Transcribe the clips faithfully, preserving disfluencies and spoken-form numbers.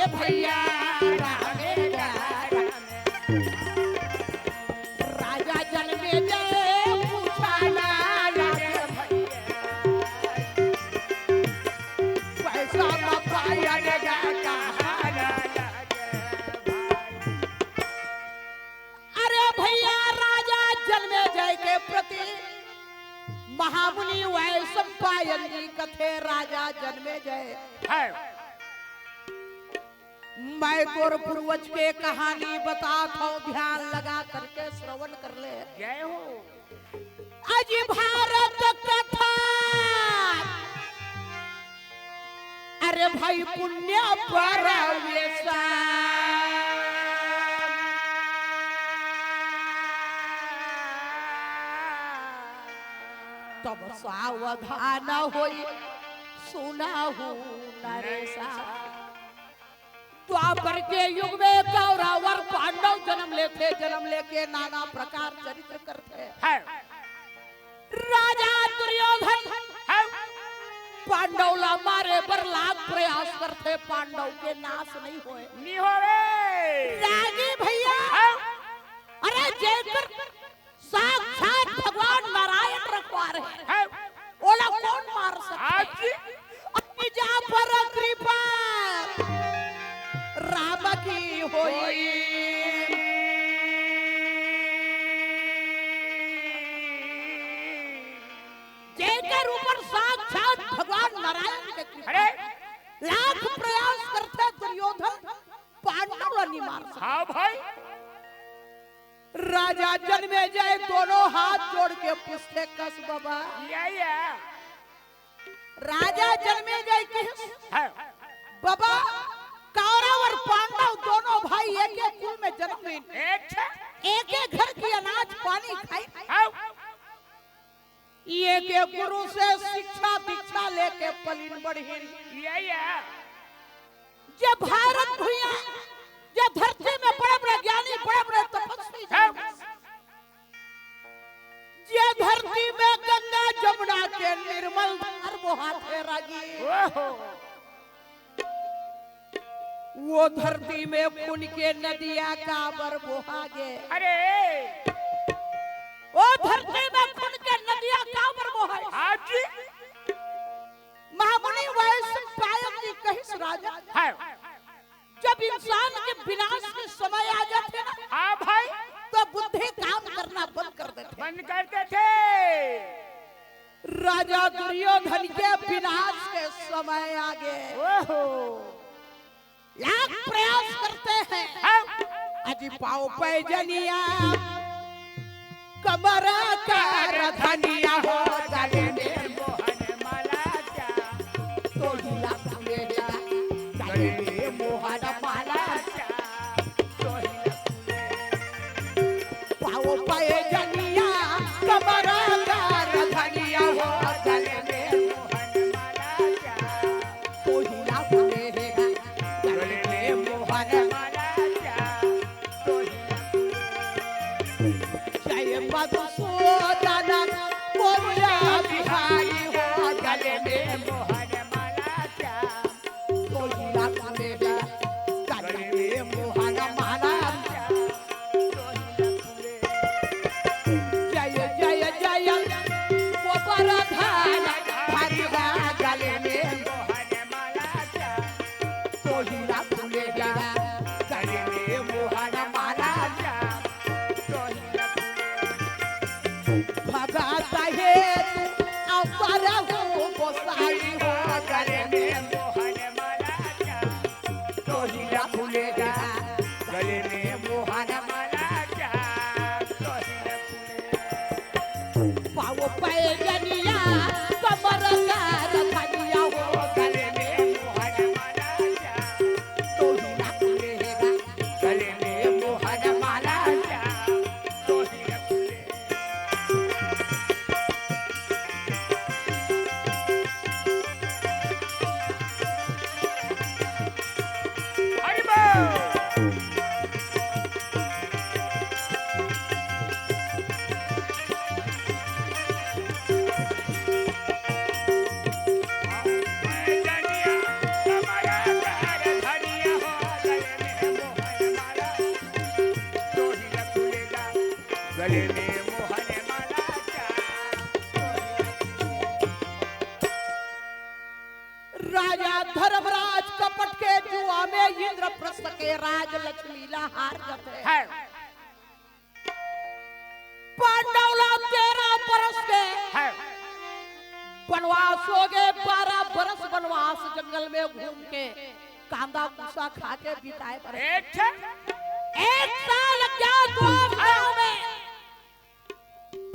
भैया रामे जा रामे। राजा जनमेजय पूछा ना लगे भैया, पैसा म पाया लगा कहा ना लगे भाई। अरे भैया, राजा जनमेजय के प्रति महामुनि वैशंपायन जी कथे, राजा जनमेजय, है। मैं तोर पूर्वज के कहानी बतात हूँ, ध्यान लगा करके श्रवण कर ले। जय हो। अजी भारत कथा। अरे भाई पुण्य परवेश। तब सावधान होई सुनहु नरेश। द्वापर के युग में कौरव अउ पांडव जनम लेथे, जनम लेके नाना प्रकार चरित्र करथे। है। राजा दुर्योधन है। पांडव ला मारे बर लाख प्रयास करथे, पांडव के नाश नहीं होय। नहीं होवे। रागी भैया। है। अरे जेकर साक्षात भगवान नारायण रखवार हे। है। ओला कौन मार सकथे? आज की अपनी जा पर कृपा राम की होई। जेकर ऊपर साक्षात भगवान नारायण के कृपा। अरे। लाख प्रयास करथे दुर्योधन, पांडव ला नहीं मार सकथे। हाँ भाई। राजा जनमेजय दोनों हाथ जोड़ के पूछथे, कस बबा। या, या। राजा जनमेजय कहिस, हाँ। बबा, कौरव अउ पांडव दोनों भाई एक एक कुल में जनम लीन। अच्छा। एक एक घर की अनाज पानी खाई। हाँ। एक एक गुरु से शिक्षा दीक्षा लेके पलिन बढ़िन। या, या। जे भारत भुइयां, जे धरती में बड़े बड़े ज्ञानी, बड़े बड़े तपस्वी हाँ। जनम, जे धरती में गंगा जमुना के निर्मल धार बोहाथे रागी। ओहो। वो धरती में खून के नदिया काबर बोहागे? अरे। वो धरती में खून के नदिया काबर बोहागे? हाँ जी। महामुनि वैशंपायन जी कहिस राजा। है। जब इंसान के विनाश के समय आ जाथे ना, हाँ भाई। तो बुद्धि काम करना बंद कर देथे। बंद कर देथे। राजा दुर्योधन के विनाश के समय आगे। ओहो। लाख प्रयास करथे। हाँ। अजी पाँव पैजनिया, कमर कर धनिया हो, गले में मोहन माला जा, तोहिला फूले जा, गले में मोहन माला जा, तोहिला फूले। पाँव पैजनिया, कमर कर धनिया हो, गले में मोहन माला जा, तोहिला फूले जा, गले में मोहन माला जा, तोहिला फूले। जय मधुसूदन कोरिया बिहारी हो, गले में मोहन माला जा, तोहिला फूले जा, गले में मोहन माला जा, तोहिला फूले। जय जय जय गोवर्धन हरि हो, गले में मोहन माला जा, तोहिला फूले जा, गले में मोहन माला जा, तोहिला फूले। भगत हेतु अपर हो गोसाई हो, गले में मोहन माला जा, तोहिला फूले जा, गले में मोहन माला जा, तोहिला फूले। पाँव पैजनिया, कमर कर धनिया हो, गले में मोहन माला जा, तोहिला फूले जा, गले में मोहन माला जा, तोहिला फूले। हरि बोल। राजा धर्मराज कपट के जुआ में इंद्रप्रस्थ के राजलक्ष्मी ला हार जथे। है। पांडव ला तेरह बरस के है। बनवास हो गे, बारह बरस बनवास जंगल में घूम के कांदा कुसा खा के बिताए बर। एक ठे एक साल अज्ञातवास गांव में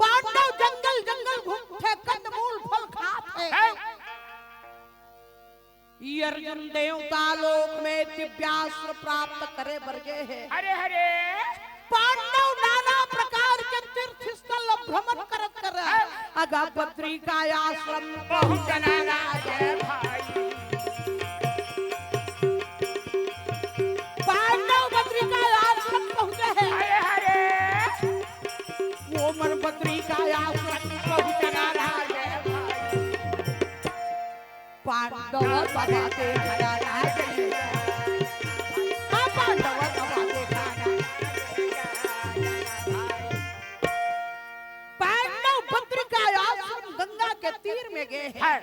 पांडव जंगल जंगल घूमथे, कंदमूल फल खाथे। है। ये अर्जुन देवता लोक में दिव्यास्त्र प्राप्त करे बर गे हे। हरे हरे। पांडव नाना प्रकार के तीर्थ स्थल भ्रमण करत करत अगा बद्री का आश्रम पहुंचना लागे भाई। पांडव बद्री का आश्रम पहुंचे हे। हरे हरे। वो मन बद्री का आश्रम पहुंचना लागे भाई। पांडव बाबा के घरा लागे। हाँ, पांडव बाबा के घरा। पांडव बद्री का आश्रम गंगा के तीर में गे हे। है।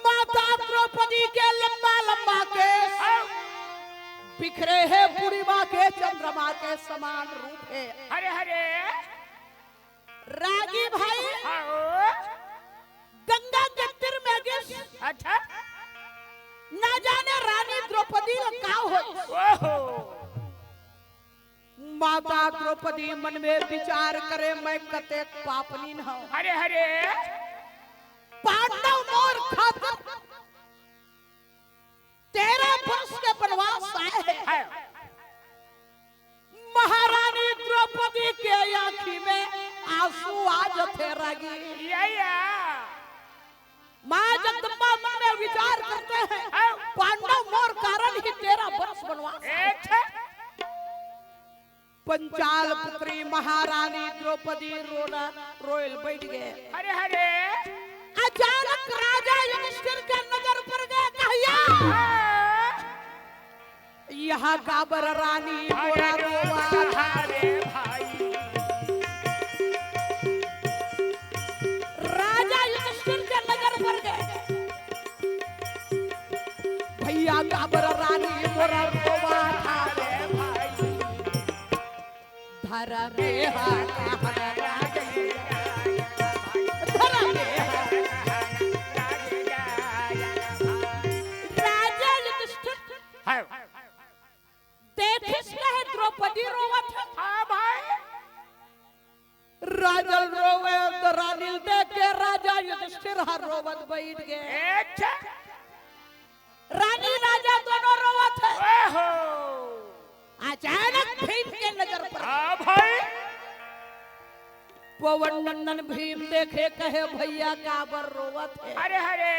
माता द्रौपदी के लंबा लंबा केस। हाँ। बिखरे हे पूर्णिमा के चंद्रमा के समान रूप हे। हरे हरे। रागी भाई। हाँ। गंगा के तीर में गिस। अच्छा। ना जाने रानी द्रौपदी ल का होइस। ओहो। माता द्रौपदी मन में विचार करे, मैं कतेक पापनीन हंव। हरे हरे। पांडव मोर खातिर तेरह वर्ष के बनवास आए हे। है। महारानी द्रौपदी के आंखी में आंसू आ जथे रागी। या, या। माँ जगदम्बा मन में विचार करथे, हाँ। पांडव मोर कारण ही तेरह वर्ष बनवास आए। अच्छा। पंचाल पुत्री महारानी द्रौपदी रोना, रोयल बैठ गे। हरे हरे। अचानक राजा युधिष्ठिर के नजर पर गे, कहिया। हाँ। यहाँ काबर रानी मोरा रोवा। अरे भाई। राजा युधिष्ठिर के नजर पर गे। भैया काबर रानी मोरा रोवा था रे भाई। धरमे हा कहना गैया। धरमे हा। राजा युधिष्ठिर। हाँ। देखिस कहे द्रौपदी रोवत हे। हाँ भाई। राजा रोवे त रानी ल देख के राजा युधिष्ठिर ह रोवत बैठ गे। अच्छा। रानी राजा दोनों रोवत हे। ओहो। अचानक भीम के नजर पर। हाँ भाई। पवन नंदन भीम देखे कहे, भैया काबर रोवत हे? अरे, अरे।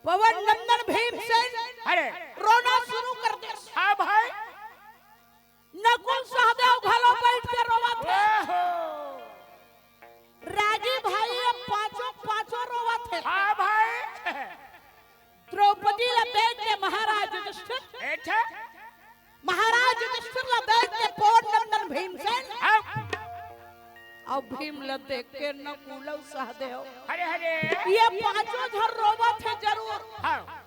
पवन नंदन भीमसेन अरे। रोना शुरू कर दे। हाँ भाई। नकुल सहदेव घलो बैठ के रोवत हे। ओहो। रागी भाई अब पांचों, पांचों रोवत हे। हाँ भाई। द्रौपदी ला देख के महाराज युधिष्ठिर। अच्छा। महाराज युधिष्ठिर ला देख के पवन नंदन भीमसेन। हाँ। अब भीम ला देख के नकुल अउ सहदेव। अरे, अरे। ये पांचों झन रोवत हे जरूर। हाँ।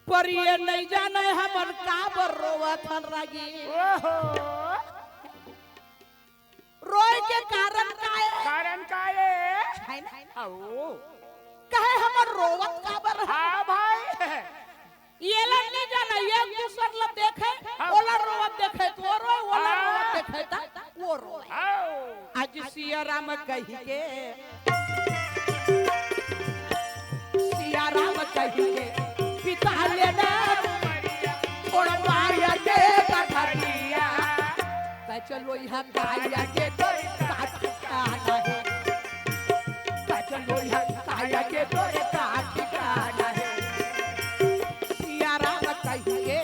पर ये नइ जाने हमन काबर रोवत हन रागी। ओहो। रोए के कारण का हे? कारण का हे? हे ना? आओ। कहे हमन रोवत काबर हन? हाँ भाई। ये ला नइ जाने, ये दूसर ला देखे, हाँ। ओला रोवत देखे त वो रोए, ओला हाँ। रोवत देखे त वो रोए। आओ। आज सिया राम कहि के, सिया राम कहि के, बिता लेना, छोड़ माया के गठरिया। कचलो यहाँ काया के तोरे का ठिकाना हे। कचलो यहाँ काया के तोरे का ठिकाना हे। सिया राम कहि के,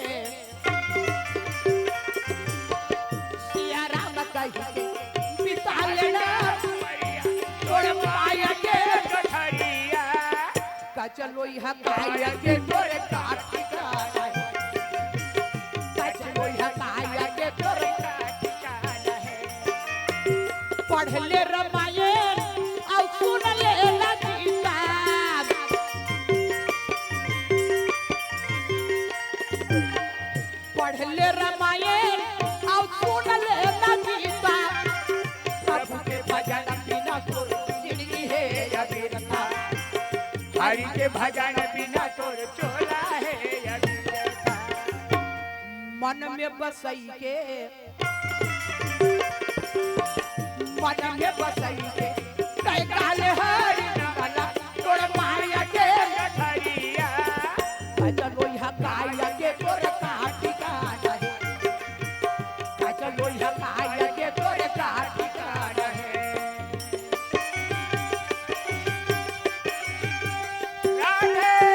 सिया राम कहि के बिता लेना, तोर माया के गठरिया। कचलो यहाँ काया के तोरे का ठिकाना हे। कचलो यहाँ काया के तोरे का ठिकाना। पढ़ ले रामायण अउ सुन ले ना गीता। पढ़ ले रामायण अउ सुन ले ना गीता। प्रभु के भजन बिना तोर जिंदगी हे अबीरता। हरि के भजन बिना तोर चोला हे अबीरता। मन में बसई के, मन में बसई के, तय काले हरि नाम ला, तोर माया के गठरिया। गजलोई हकाया के तोर का ठिकाना हे, गजलोई हकाया के तोर का ठिकाना हे। राधे।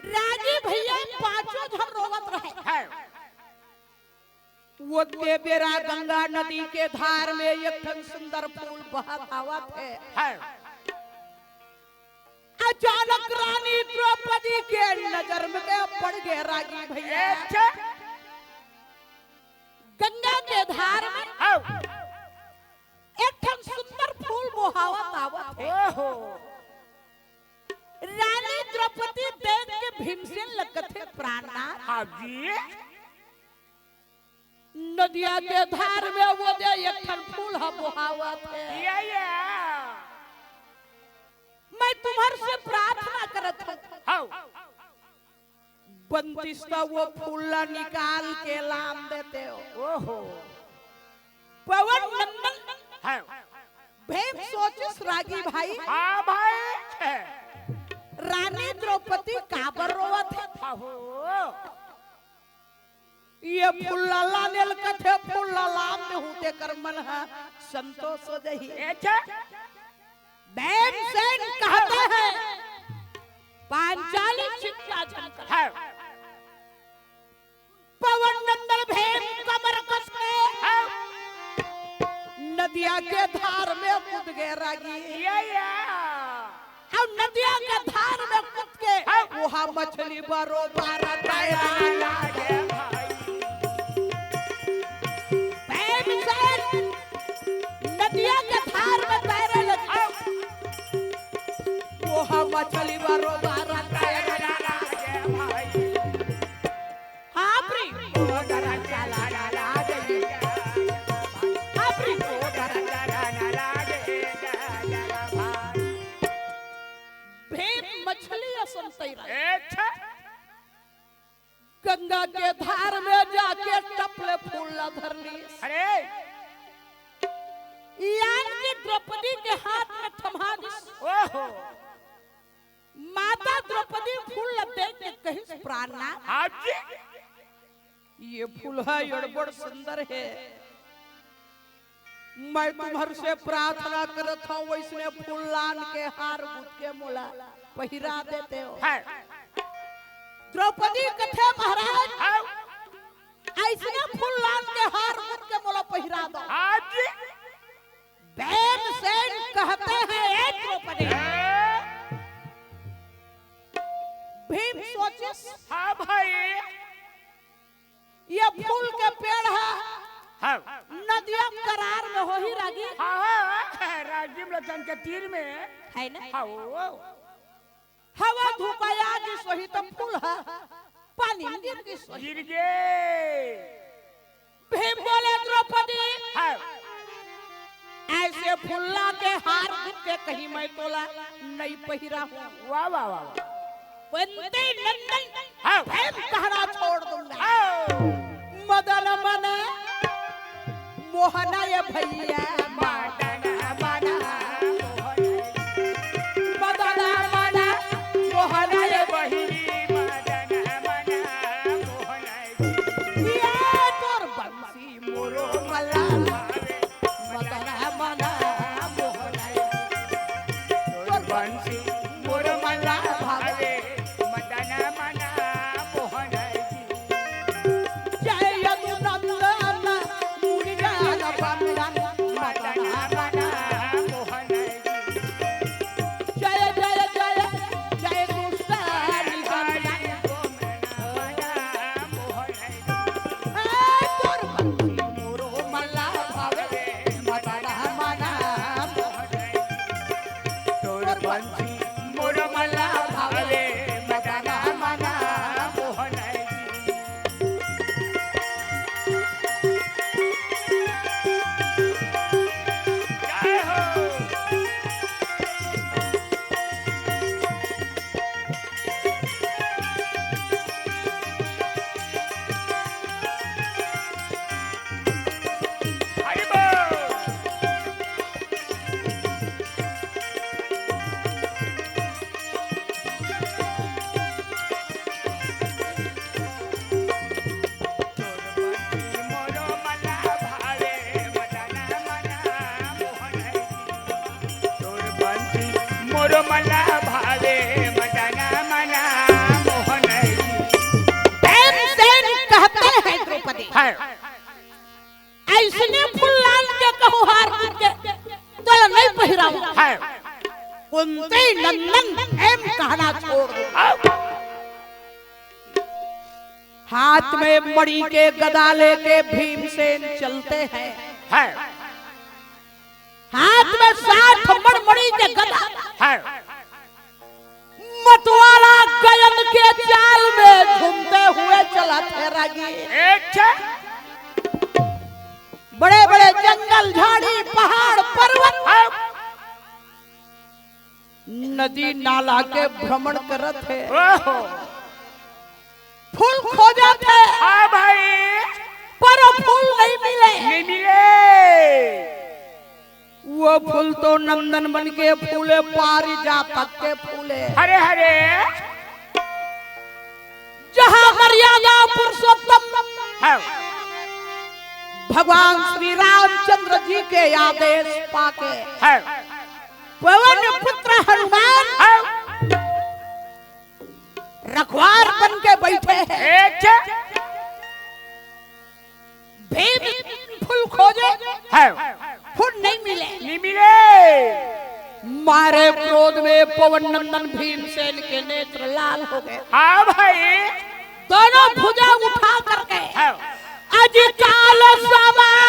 रागी भैया पांचों झन रोवत रहे। है। वो दे बेरा गंगा नदी के धार में एक ठन सुंदर फूल बहत आवत हे। है। अचानक रानी द्रौपदी के नजर में पड़ गे रागी भैया। अच्छा। गंगा के धार में आओ। एक ठन सुंदर फूल बोहावत आवत हे। ओहो। रानी द्रौपदी देख के भीमसेन ल कथे, "प्राणनाथ।" हाँ जी। नदिया के धार में वो दे एक ठन फूल ह बोहावत हे। या, या। मैं तुम्हर से प्रार्थना करत हूँ। हाउ। बंदिस्ता वो फूल ला निकाल के लान देते हो। ओहो। पवन नंदन। हाँ। भीम सोचिस रागी भाई। हाँ भाई। रानी द्रौपदी काबर रोवत हे? हाँ हो। ये फूल ला लाने ल कथे, फूल ला लान देहूं तेकर मन ह संतोष हो जाही। अच्छा। भीमसेन कहते हैं, "पांचाली चिंता झन कर।" हाँ। पवन नंदन भीम कमर कस के हाँ। नदिया के धार में कूद गे रागी। या, या। अउ नदिया के धार में कूद के हाँ। वहाँ मछली बरोबर तैरे लागे भाई। भीमसेन नदिया के धार में तैरे लगे। हाँ। वहाँ मछली बरोबर तैरे लागे भाई। हाँ, प्री। ओ डरा चला डरा गई। हाँ, प्री। ओ डरा डरा ना लागे, डरा भाई। भीम मछली असन तैरा। अच्छा। गंगा के धार में जाके टपले फूल ला धर ली। अरे। यान के द्रौपदी के हाथ में थमा दिस। ओहो। माता द्रौपदी फूल ल देख के कहिस, "प्राणनाथ, हाँ जी। ये फूल ह अड़बड़ सुंदर हे। मैं तुम्हर से प्रार्थना करत हूँ, वैसने फूल लान के हार गूंथ के मोला पहिरा देते हो।" है। द्रौपदी कथे, "महाराज, हाँ। ऐसने फूल लान के हार गूंथ के मोला पहिरा दो।" हाँ जी। भीमसेन कहते हैं, "ए द्रौपदी।" भीम सोचिस, हाँ भाई। ये फूल के पेड़ ह, हाँ। नदिया करार में होही रागी। हाँ, हाँ, हाँ, राजिम रतन के तीर में। है ना? हाँ, वो। हवा धूप आय गिस होही त फूल ह पानी में गिर गिस होही। गिर गे। भीम बोले, "द्रौपदी, हाँ। ऐसे फूल ला के हार गूंथ के कहीं मैं तोला नइ पहिराहूं।" वाह, वाह, वाह, वाह। कुंती नंदन, हाँ। भीम कहना छोड़ दूंगा। हाँ। मदन मन मोहना ये भैया, मदन मन मोहना। मदन मन मोहना ये बहिनी, मदन मन मोहना। या बंसी मोर मन ला भावे, मदन मन मोहन जी। जय यदुनंदन मुरलीधर बंदन, मदन मन मोहन जी। जय जय जय जय दुष्ट निकंदन। भीमसेन कहते हैं द्रौपदी, है। अइसने फूल लान के कहूँ हार के तोला नइ पहिरावंव। है। कुंती नंदन एम कहना छोड़ दूँ। हाथ में मणि के गदा लेके भीमसेन चलते हैं। है। हाथ में साठ मण मणि के गदा। है। मतवाला गयन के चाल में झूमते हुए चलत हे रागी। अच्छा। बड़े-बड़े जंगल, झाड़ी, पहाड़, पर्वत, हाँ। नदी, नाला के भ्रमण करत हे। ओहो। फूल खोजत हे। हाँ भाई। पर वो फूल नहीं मिले। नहीं मिले। वो फूल तो नंदन वन के फूले, पारिजातक के फूले। हरे हरे। जहाँ मर्यादा पुरुषोत्तम, हाँ। भगवान श्री रामचंद्र जी के आदेश पाके, हाँ। पवन पुत्र हनुमान, हाँ। रखवार बन के बैठे हैं। अच्छा। भीम फूल खोजे, हाँ। फूल नहीं मिले। नहीं मिले। मारे क्रोध में पवन नंदन भीमसेन के नेत्र लाल हो गए। हाँ भाई। दोनों भुजा उठा करके, हाँ। अजि काल समान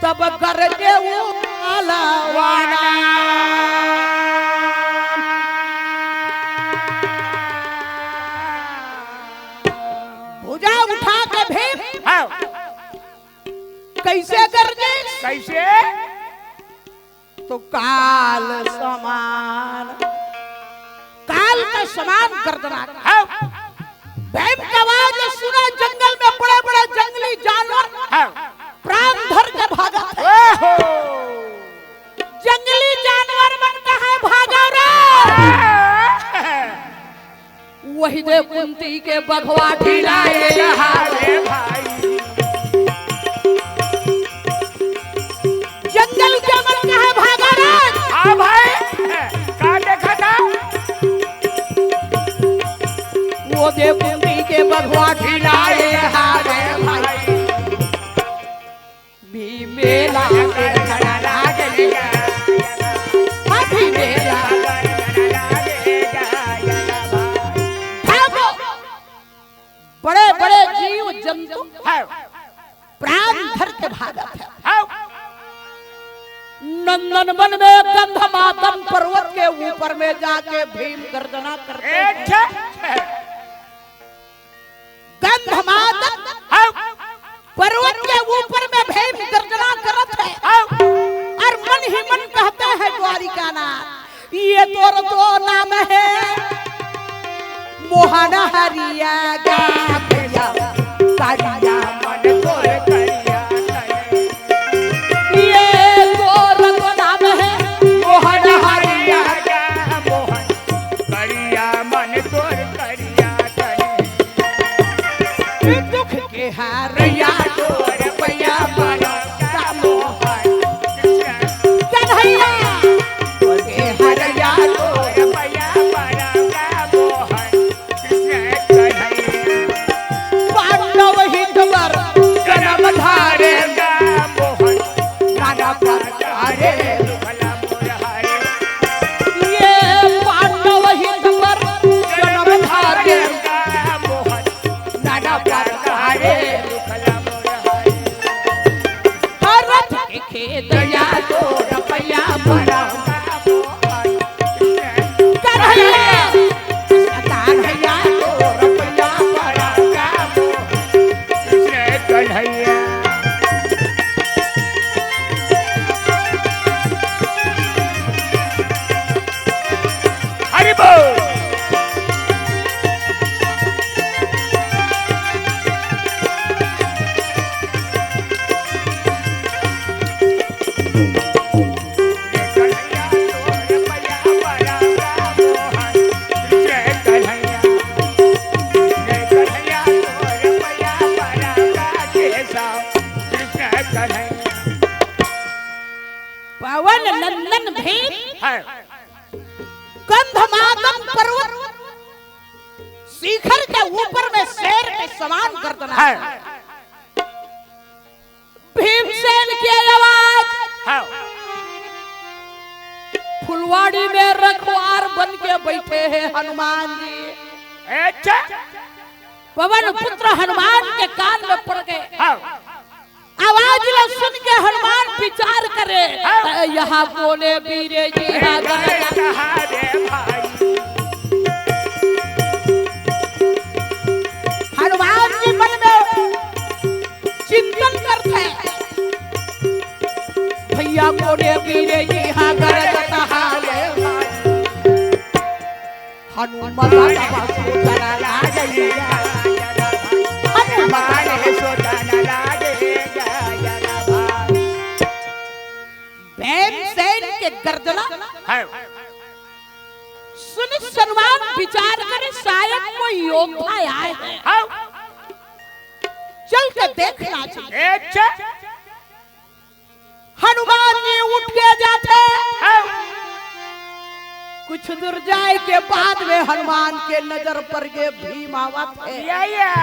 तब गरजे उ कालवाना। भुजा उठा के भीम, हाँ। कइसे गरजे? कइसे? तो काल समान, काल के समान गर्जना। हाँ। भीम का आवाज सुना, जंगल में बड़े-बड़े जंगली जानवर, हाँ। प्राण धर के भागत हे। ओहो। जंगली जानवर मन कहे भागा रे। हाँ। वही दे कुंती के बघवा ढिलाए हारे भाई। जंगल के मन कहे भागा रे। हाँ भाई, का देखा था? वो दे कुंती के बघवा ढिलाए हारे भाई। भीमेला के झगड़ा लागेगा। हाँ, भीमेला। भागो। बड़े-बड़े जीव जंतु, हाँ। प्राण धर के भागत हे। हाँ। नंदनवन में गंधमादन पर्वत के ऊपर में जाके भीम गर्जना करते हैं। अच्छा। गंधमादन, हाँ। पर्वत के ऊपर में भीम गर्जना करत हे। हाँ। अउ मन ही मन कहते हैं द्वारिकानाथ, ये तोर तो नाम हे मोहन हरिया का भैया, करिया मन तोर करिया। ये तोर तो नाम हे मोहन हरिया का मोहन, करिया मन तोर करिया। दुख के हारैया तोर पैया मारा का मोहन। अरे, ये पांडव हित पर जन्म धारे, नाना प्रकारे। हरत के खेत या तो रपया बड़ा। कन्हैया, कन्हैया तो रपया बड़ा। कृष्ण कन्हैया। हरि बोल। पवन नंदन भीम, है। कंधमादन पर्वत शिखर के ऊपर में शेर के समान गर्दन है। है। भीमसेन की आवाज। हाँ। फुलवाड़ी में रखवार बन के बैठे हैं हनुमान जी। अच्छा। पवन पुत्र हनुमान के कान में पड़ गए। हाँ। आवाज ला सुन के हनुमान विचार करे, हाँ। "अ, यहाँ कोने बीरे जी, हाँ, गलत।" हनुमान जी मन में चिंतन करते, "भैया कोने बीरे जी, हाँ, गलत हाले।" हनुमत बाबा सोचन लागे, हनुमत बाबा सोचन लागे। भीमसेन के गर्दना है। सुन हनुमान विचार करे, शायद कोई योद्धा आए हैं। हाँ। चल के देखना चाहिए। अच्छा। हनुमान जी उठ के जाथे। हाँ। कुछ दूर जाए के बाद में हनुमान के नजर पर के भीम आवत हे। या, या।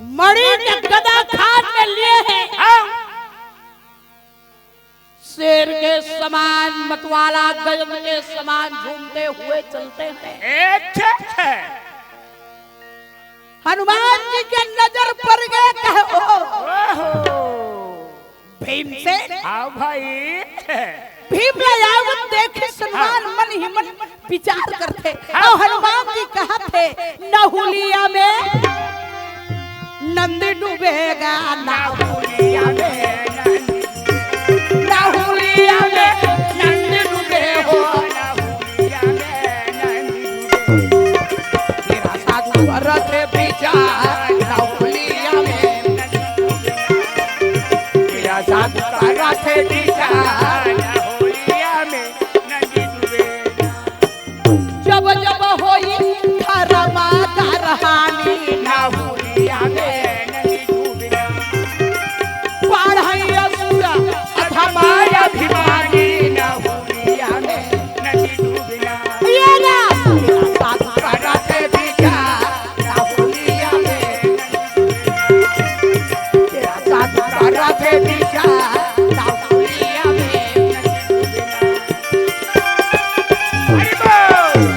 मणि के गदा हाथ में लिए हे। हाँ। शेर के समान, मतवाला गजब के समान झूमते हुए चलते हैं। अच्छा। हनुमान जी के नजर पड़ गए, कहे, "ओ, ओहो। भीमसेन।" हाँ भाई। भीम ला आवत देखे हनुमान हाँ। मन ही मन विचार करथे। हाँ। अउ हनुमान जी कहत हे, "नहुलिया में नंद डूबेगा, नहुलिया में नंद, नहुलिया में नंद डूबे हो, नहुलिया में नंद डूबे।" तेरा साधु करत हे विचार, नहुलिया में नंद डूबे। तेरा साधु करत हे विचार, नहुलिया में नंद डूबे। जब जब होई धर्म करहानी, नहुलिया में नंद डूबे। बाढ़ई असुर अधम अभिमानी, नहुलिया में नंद डूबे। ये ना, तेरा साधु करत हे विचार, नहुलिया में नंद डूबे। तेरा साधु करत हे विचार, नहुलिया में नंद डूबे। हरि बोल।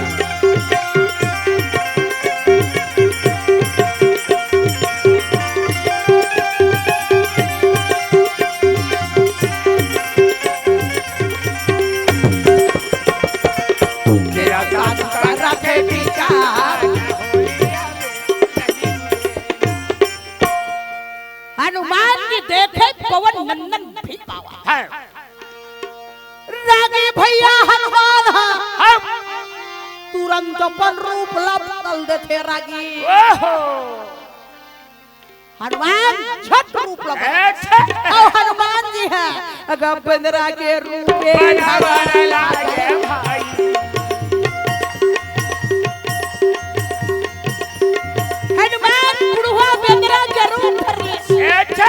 तेरा साधु करत हे विचार। हनुमान जी देखे पवन नंदन भीम आवा। हाँ। रागी भैया हनुमान हा। हाँ। तुरंत अपन रूप ला बदल देथे रागी। ओहो। हनुमान झट रूप ला बदल। अच्छा। अउ हनुमान जी हे, अगर बेंदरा के रूप में बनावन लागे भाई। हनुमान बुढ़वा बेंदरा जरूर धर ले। अच्छा।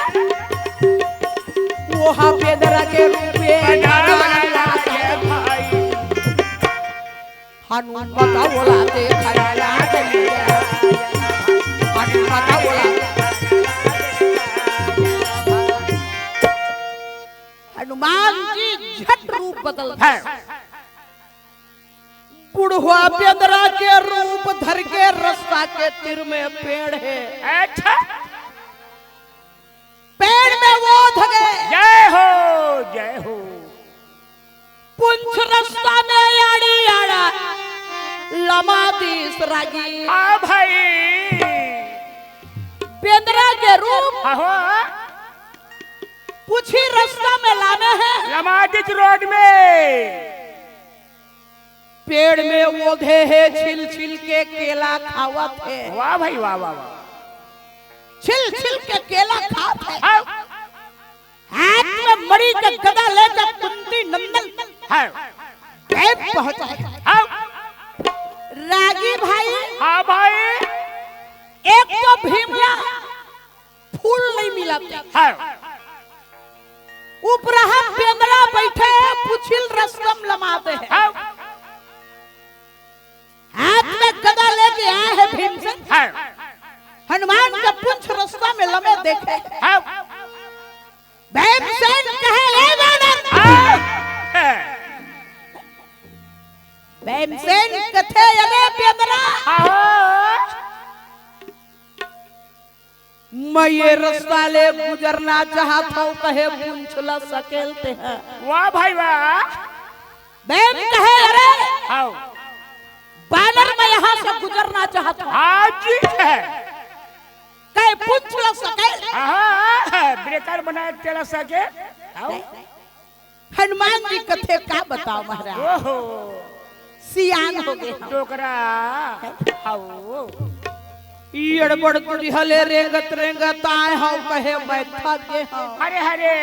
वो हा बेंदरा के रूप में बनावन लागे भाई। हनुमत ओला देखन लागे। हनुमत ओला। हनुमान जी झट रूप बदल दे। बुढ़वा बेंदरा के रूप धर के रस्ता के तीर में पेड़ हे। अच्छा। पेड़ में ओध गे। जय हो, जय हो। पुंछ रस्ता में आड़ी आड़ा लमा दीस रागी। हाँ भाई। बेंदरा के रूप। हाँ हो। पुछी रस्ता में लामे हे। लमा दीस रोड में। पेड़ में ओधे हे, छिल छिल के केला खावत हे। वाह भाई, वाह, वाह, वाह। छिल छिल के केला खात हे। हाँ। हाथ में मणि के गदा लेके कुंती नंदन हाँ। भीम पहुंचा हे। हाँ। रागी भाई। हाँ भाई। एक तो भीम ला फूल नहीं मिलत हे। हाँ। उपरहा बेंदरा बैठे हे, पुछिल रस्ता में लमा दे हे। हाँ। हाथ में गदा लेके आए हे भीमसेन। हाँ। हनुमान के पुंछ रस्ता में लमे देखे। हाँ। भीमसेन कहे, "ए बानर।" हाँ। भीमसेन कथे, "अरे बेंदरा।" हाँ। मैं ये रस्ता ले गुजरना चाहत हूँ, कहे पुंछ ला सकेल ते ह। वाह भाई वाह। भीम कहे, "अरे हाँ। बानर, मैं यहाँ से गुजरना चाहत हूँ।" हाँ जी है। कहे पुंछ ला सकेल। हाँ, हाँ, हाँ, ब्रेकर बनाए तेरा सके। हाँ। हनुमान जी कथे का बताओ महाराज। ओहो। सियान हो गे हंव। डोकरा। हाओ। ई अड़बड़ दुरिहा ले रेंगत रेंगत आए हंव, कहे मैं थक गे हंव। अरे, अरे।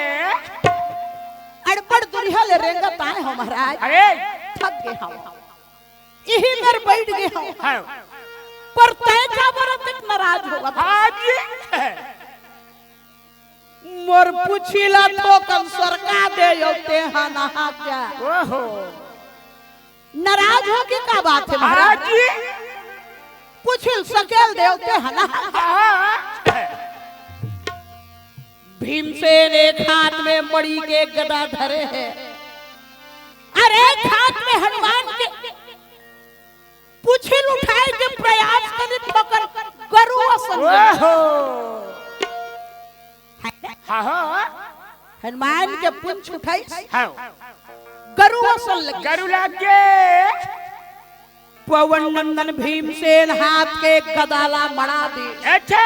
अड़बड़ दुरिहा ले रेंगत आए हंव महाराज। अरे। थक गे हंव। इही मेर बइठ गे हंव। हाँ। पर तैं काबर अतेक नाराज होवत हस? हाँ जी। मोर पुछी ला थोकन सरका दे अउ तेहा नहा जा। ओहो। नाराज हो के का बात हे महाराज? हाँ जी। पुछी ल सकेल दे अउ तेहा नहा जा। हाँ। भीमसेन एक हाथ में मणि के गदा धरे हे, अरे एक हाथ में हनुमान के पुछी ल उठाए के प्रयास करिस, थोकन गरु असन। ओहो। हाँ, हाँ। हनुमान के पुंछ उठाइस। हाँ। गरु असन लगिस। गरु लागे। पवन नंदन भीमसेन हाथ के गदा ला मड़ा दे। अच्छा।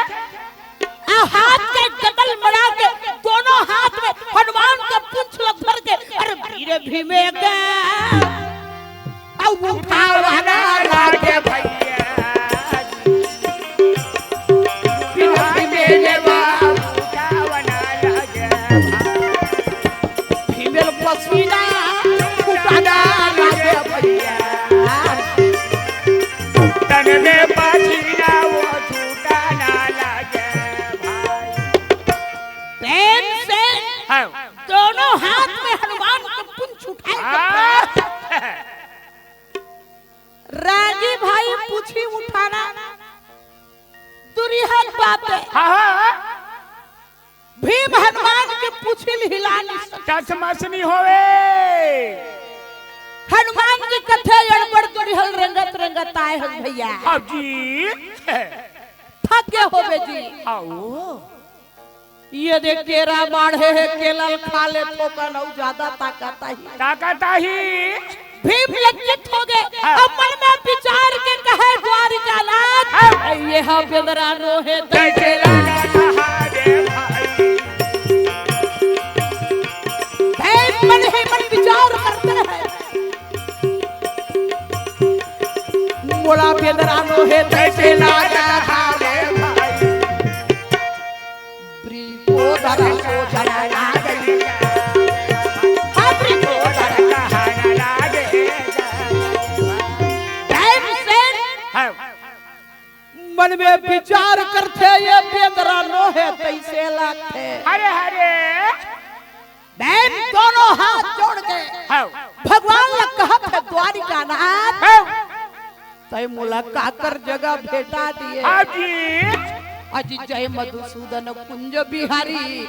आ हाथ के गदा ल मड़ा के दोनों हाथ में हनुमान के पुंछ ल धर के, अरे वीर भीमे के, अब उठावना लागे भैया। वीर भीमे के बा उठावना लागे भैया। भीमे ल पसीना छूटना लागे भैया। तन में पसीना वो छूटना लागे भाई। प्रेम से हाँ। दोनों हाथ में हनुमान के पुंछ उठाए के हाँ। रागी भाई पुछी उठाना दुरिहा बात हे। हाँ, हाँ। भीम हनुमान के पुछी ल हिला नइ सके। टस मस नइ होवे। हनुमान जी कथे अड़बड़ दुरिहा ले रेंगत रेंगत आए हस भैया। हाँ जी। थक गे होबे जी। आओ। ये देख केरा बाढ़े हे, केला ल खा ले थोकन अउ जादा ताकत आही। ताकत आही। भीम लज्जित हो गे। हाँ। अब मन में विचार के कहे द्वारिका नाथ, हाँ। ये हा बेंदरा नोहे तैसे लागा कहा रे भाई। भीम मन ही मन विचार करते हैं। मोला बेंदरा नोहे तैसे लागा कहा रे भाई। वृकोदर सोझन लागल। हाँ, वृकोदर कहन लागे। भीमसेन हाँ। मन में विचार करथे, ये बेंदरा नोहे तइसे लागथे। अरे, अरे। भीम दोनों हाथ जोड़ के हाँ। भगवान ला कहत हे, द्वारिका नाथ। हाँ। तैं मोला काकर जगह भेटा दिए। हाँ जी। अजी जय मधुसूदन कुंज बिहारी,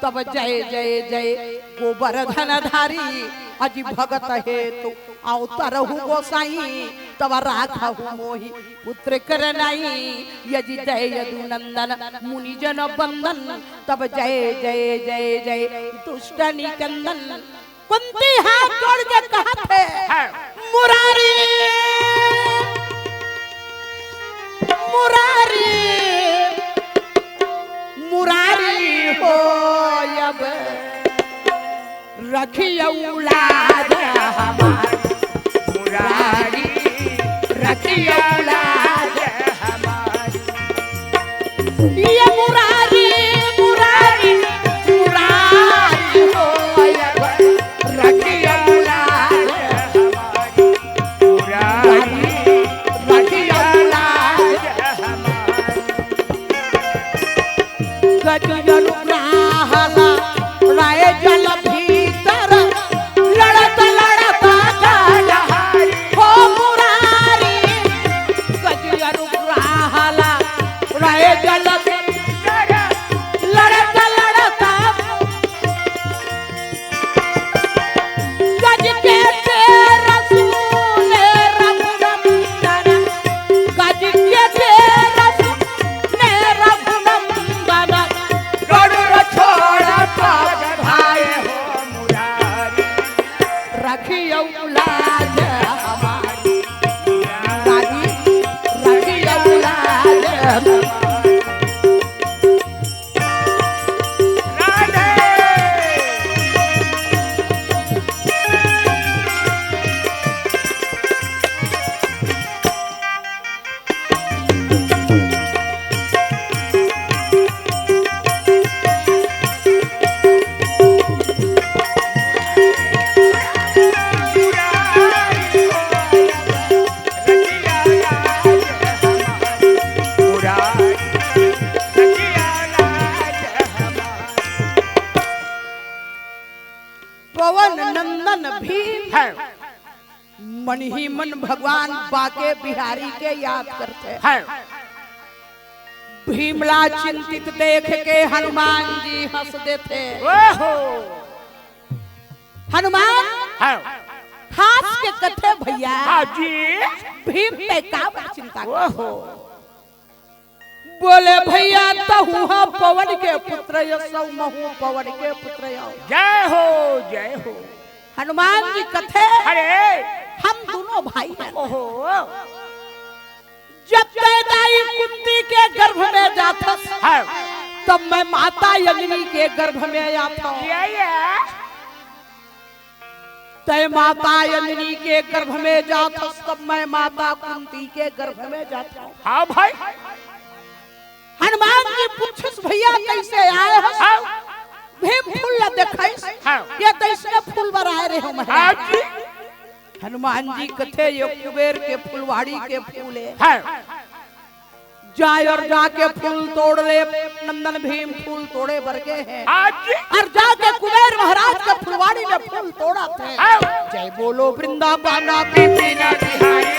तब जय जय जय गोबरधन धारी, अजी भगत हेतु अवतरहु गोसाई, तब राखहु मोहि पुत्र कर नाई। यजि जय यदुनंदन मुनि जन बंदन, तब जय जय जय जय दुष्ट निकंदन। कुंती हाथ जोड़ के कहत हे, हाँ। मुरारी, मुरारी, मुरारी हो, अब रखियो लाज हमार, मुरारी, रखियो लाज हमार। ये मुरारी, मुरारी, मुरारी हो, अब रखियो लाज हमार, मुरारी, रखियो लाज हमार। गज अनुग्रह ला राय जल भीतर, लड़त लड़त गज हो मुरारी। गज अनुग्रह ला राय जल भीतर, लड़त लड़त गज के तेरस ने रघुनंदन, गज के तेरस ने रघुनंदन, गरुड़ छोड़ पग धाए हो मुरारी। रखियो लाज हमारी, मुरारी, रखियो लाज हमारी। राधे। पवन नंदन भीम है। मन ही मन भगवान बांके बिहारी के याद करथे। है। भीम ला चिंतित देख के हनुमान जी हंस देथे। ओहो। हनुमान है। हंस के कथे, भैया। हाँ जी। भीम ते का बर चिंता कर? ओहो। बोले, भैया, तहू ह पवन के पुत्र यो, सौ महू पवन के पुत्र यो। जय हो, जय हो। हनुमान जी कथे, अरे। हम दोनों भाई हैं। ओहो। जब तै दाई कुंती के गर्भ में जाथस, हाँ। तब मैं माता अंजनी के गर्भ में आथंव। या, या। तै माता अंजनी के गर्भ में जाथस, तब मैं माता कुंती के गर्भ में जाथंव। हाँ भाई। हनुमान जी पूछस, भैया, कैसे आए हो? हाँ। भीम फूल ला देखइस। हाँ। ये तो इसने फूल बर आए रहे हो महाराज। हाँ जी। हनुमान जी कथे, ये कुबेर के फुलवाड़ी के फूल है। हाँ। जाए और जाके फूल तोड़ ले, नंदन भीम फूल तोड़े बर गे हे। हाँ जी। और जाके कुबेर महाराज के फुलवाड़ी में फूल तोड़त हे। हाँ। जय बोलो वृंदावन बिपिन बिहारी।